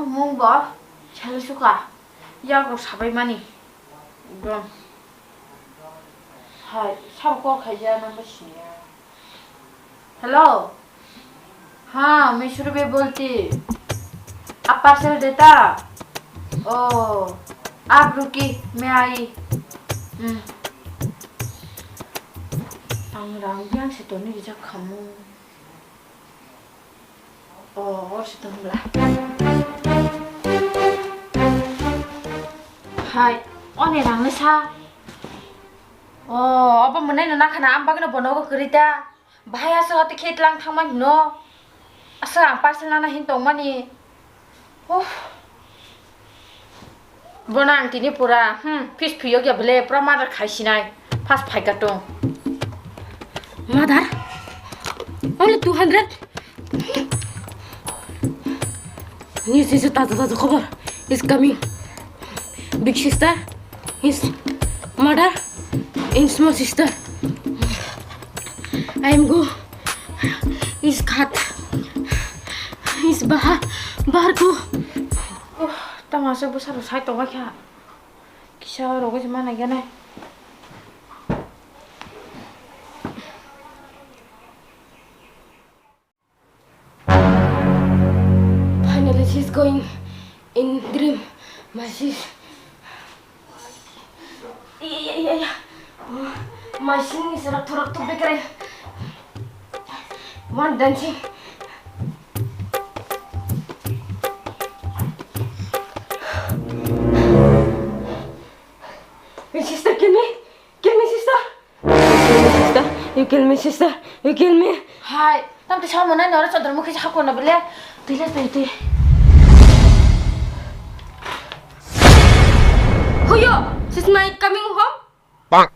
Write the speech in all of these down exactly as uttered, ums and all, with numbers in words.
Mung bo sale suka. Yago sabai mani. Ekdom. Hai, sabo call khaija nang bo siya. Hello. हाँ, मैं शुरू में बोलती। आप पार्सल देता? ओ, आप रुकी, मैं आई। Hmm. Ang rang yang se toni rijak khamu. Oh, oh, se tong bla. Hai, one rang le sa. Oh, obo mwnai no nakhana, am bagwi no bono go kwrwi ta. Bahai aswk ati khe tlang thangma hino. Aswk ang parcel nana hin tongmani. Uff. Bono ang tini pura, hmm, fis phiyok ya bele, pura mother khai sinai. First phaika tong. Mother? Only two hundred? News is taza taza khobor is coming. Big sister, his mother, and small sister. I am go. Is khat. Is baha. Bahar go. Oh, tamasa busaro sai to wakha. Kisa rogo jima na gana. Finally, she's going in dream. My sis. Yeah, yeah, yeah, yeah. Oh, my sin is rakto rakto bekare. One dancing. My sister, kill me. Kill me, sister. Sister, you kill me, sister. You kill me. Hai, tam te sama nai nora Chandramukhi sa ko na bele. Tui le tui tui. Huyo, she's my coming home. Bang.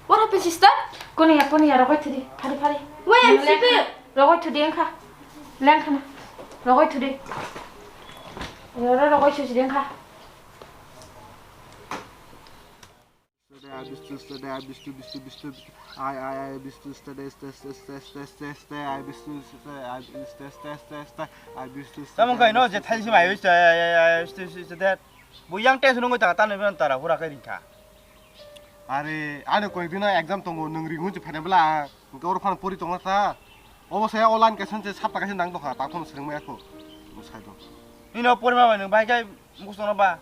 What happened, sister? Kuni ya, kuni ya, rogoi thudi. Phari, phari. Why I'm sleeping? Rogoi thudi engkha. Lengkhana. Rogoi thudi. Roro rogoi thudi engkha. Stay, I, Bistu, stay, I, Bistu, Bistu, Bistu, I, I, I, Bistu, stay, stay, stay, stay, stay, stay, stay, I, Bistu, stay, I, stay, stay, stay, stay, I, Bistu, stay, Tamo kai no, je thaisi mai, stay, I, I, I, Bistu, stay, stay, stay. Bo yang tension nungoi ta, tani ben tara, hura kai ringkha. Are, ano koi dino exam tongo, nung ringu je phane bla, ang, ang kor phan pori tongo ta. Obo saya online kaisa se sapta kaisa nang dokha, ta thono swrwng maya kho. Bo sai do. Nino porima bai nung bai kai mukhus tono ba.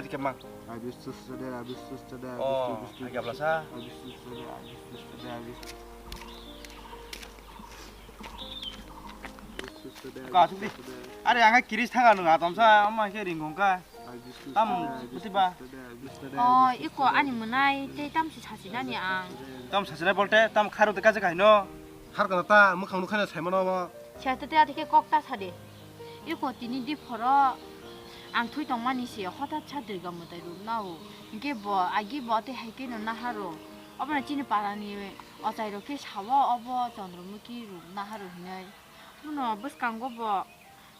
Kemang. Oh, hai gabla sa. Ka suk di. Are ang kiris thanga nung atom sa, ama ke ringong ka. Tam, buti ba? Oh, iko ani mwnai tei tam si sasinani ang. Tam sasinai bolte, tam kharo de kaje kaino. Khar kana ta, mukhang nukhaina saimano bo. Siya tete ati ke kok ta sade. Iko tini di phoro ang thui tongmani si hothat sa Durga mwtai ruk nao. Hingke bo, agi bo ate hai ke no naharo. Obo na chini parani ochai rok ke sawo obo Chandramukhi ruk naharo hinai. Bono bwskango bo.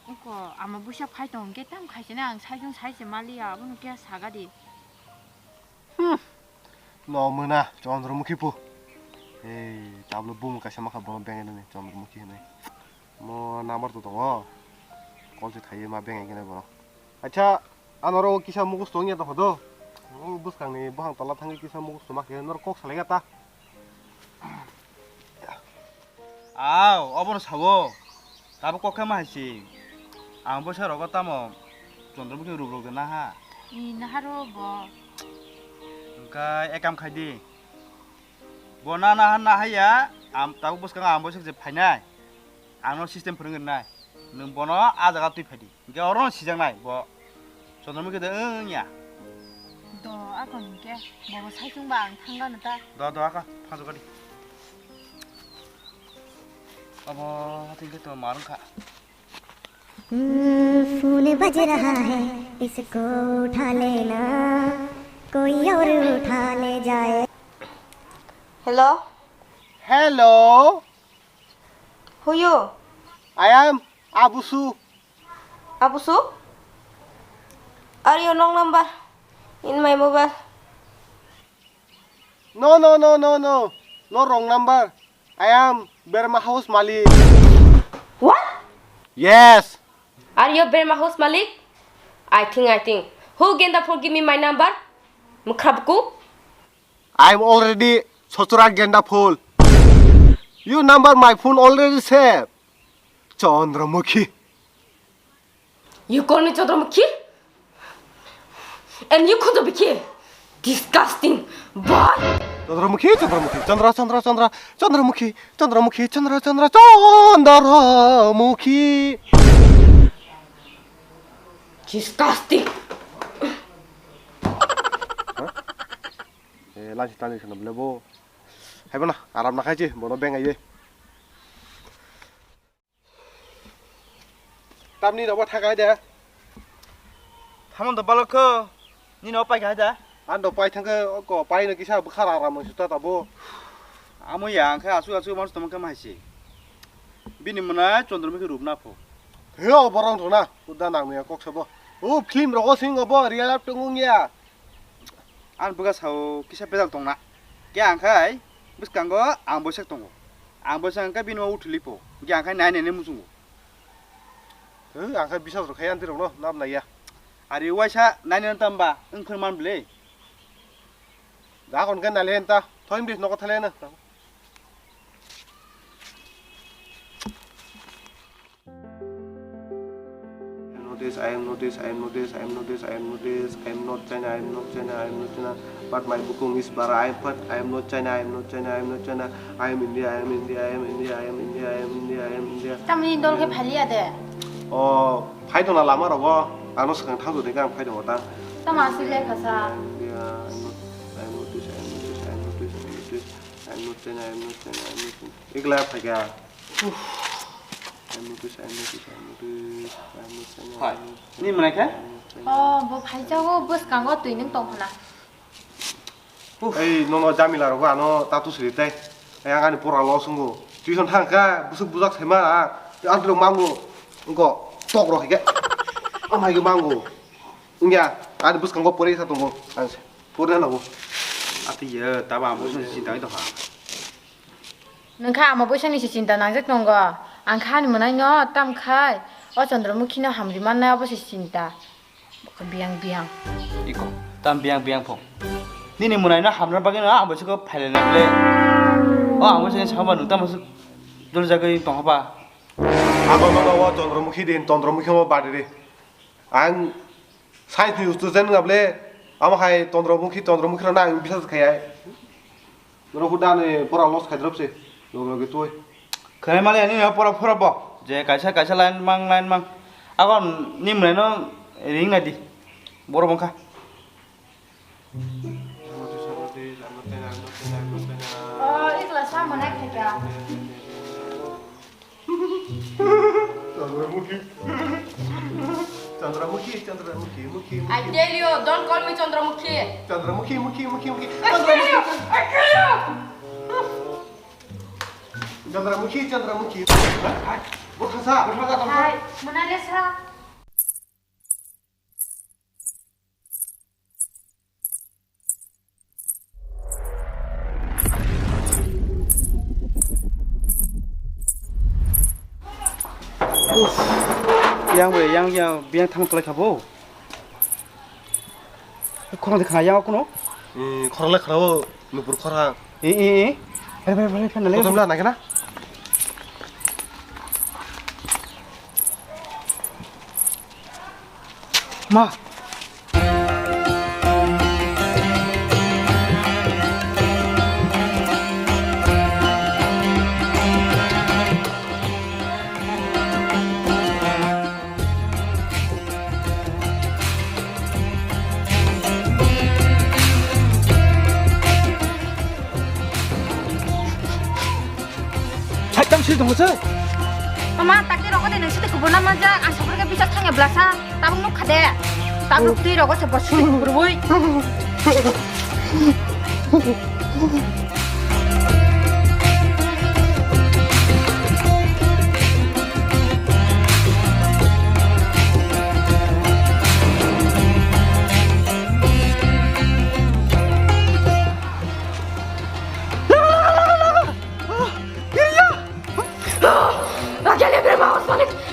Oko ama buisa phai tong hwnkhe tam khaisani ang saichung sai se maliya, abono khe sagadi. Hmm. No mona Chandramukhi po. Ei, tablo bung kaisa makha bono bengenani Chandramukhi hinwi. Mo number to tongo. Call se khaiwi ma bengenai bono. Acha, anoro kisa mugus tongya tongkha do. O bwskangni bohang tola thangwi kisa mugus toma khe nor kok salaiya ta. Aw, obono sawo. Tabuk kok khe ma hai se. Ang boisa rogo tamo Chandramukhi ruk rok de naha. Ni naharo bo. Wngkha ekam khai di. Bo na naha nahaya, am tabuk bwskango ang boisa je phainai. Ang no system phwrwngwi rwnai. Nwng bono ah jaga twi phai di. Hingke oro no sijaknai bo. Chandramukhi de wngya. Do, ako hingke bobo saichung ba ang thangano ta. Do, do, ako, phansukha di. Abo hati hingke to mar wngkha. Hmm, phone baj raha hai, isko utha lena, koi aur utha le jaye. Hello? Hello? Who you? I am Abusu. Abusu? Are your long number in my mobile? No, no, no, no, no. No wrong number. I am Berma house malik. What? Yes. Are you Berma house malik? I think, I think. Who genda phone give me my number? Mukhrabku? I am already Sochora genda phone. You number my phone already save. Chandramukhi. You call me Chandramukhi? And you could be kid. Disgusting. Boy. Chandramukhi, Chandramukhi, Chandra, Chandra, Chandra, Chandramukhi, Chandramukhi, Chandra, Chandra, Chandramukhi. Disgusting. Eh, lansi tani sana bele bo. Hai bana, aram na khai chi, bono beng aye. Tamni rok bo thang hai de. Thamon to balok kho. Nini o pai khai da. An do pai thang khe ko pai no kisa bwkha ra ra mung suta tabo. Amo ya ang khe asu asu mans tong khe mai si. Bini mwnai Chandramukhi rupna pho. He o borong rok na. Kuda nang ya kok sabo. O film rogo sing obo real life tongo ya. Ang bwkha sao kisa bejal tongna. Khe ang khai bwskango ang boisak tongo. Ang boisak hwnkhe bini uthilipo. Khe ang khai nai nai ne muchungo. Hwng, ang khai bisas rok khai anti rokno nam nai ya. Ari waisa nai nai tamba wng phir man bwle. Da kon khe nai le ta. Thoim di nogo thale na. I am not this, I am not this, I am not this, I am not this, I am not this, I am not this, I am not China, I am not China, I am not China, but my bukung is Bara, I am but I am not China, I am not China, I am not China, I am India, I am India, I am India, I am India, I am India, I am India. Tamni dol khe phaliya de. O, phai dona lama rogo, ano swkang thang dode khe ang phai dongo ta. Tama aswk le khasa. India, I am not, I am not this, I am not this, I am not this, I am not this, I am not China, I am not China, I am not China. Ikla phaikha. Hai, ni mwnai khe? Oh, bo phaijago bwskango twi nwng tong khna. Ei, nono jamila rogo ano tatu siri tai. Ei, ang ani pora lo sungo. Tuition thang kha, bwswk bujak saima, ah, ang twi mango. Engko tok rok hai khe. Amai khe mango. Wngya, ani bwskango pore sa tongo. Ang se, pore na nango. Ati ye, taba ang bwswk sinta oi tongkha. Nungkha ama boisani se chinta nangjak tongo. Ang kha ani mwnaino tam khai. O Chandramukhi no hamri mannai obo se chinta. Biyang biyang. Iko, tam biyang biyang pho. Nini mwnaino hamna bagwi no ang boisiko phailai na ble. O ang boisani sama nung tamo se dol jagwi tongkha ba. Abo mano o Chandramukhi din, Chandramukhi mo badi de. Ang science ni student wngya ble, amo hai Chandramukhi, Chandramukhi rok na ang bisas khai ai. Norok huda ni pora loss khai drop se, loge loge twi. Khwnai mali ani pora pora bo, je kaisa kaisa line mang line mang. Agon ni mwnai no ring nai di. Borok wngkha. Oh, ikla sa mwnai khaikha. Chandramukhi. Chandramukhi, Chandramukhi, Mukhi, Mukhi. I tell you, don't call me Chandramukhi. Chandramukhi, Mukhi, Mukhi, Mukhi. I kill you! I kill you! Chandramukhi, Chandramukhi. Hai, bwthasa, bwthasa, bwthasa. Hai, mwnai le sa. Yang bai, yang, yang, biyang thang tolai kha bo. Khorang de khna yang kuno? Hmm, khorang le khna bo, nupur khorang. Eh, eh, eh. Bai, bai, bai, bai, bai, bai. Kothom la, nai khna? Ma. Saitang sui tongo se. Mama, takti rogo de nang site kubuna manja, ang sapor ke bisa thangya blasa, tabuk nuk khade, tabuk tui rogo se bosu kurui. Toni,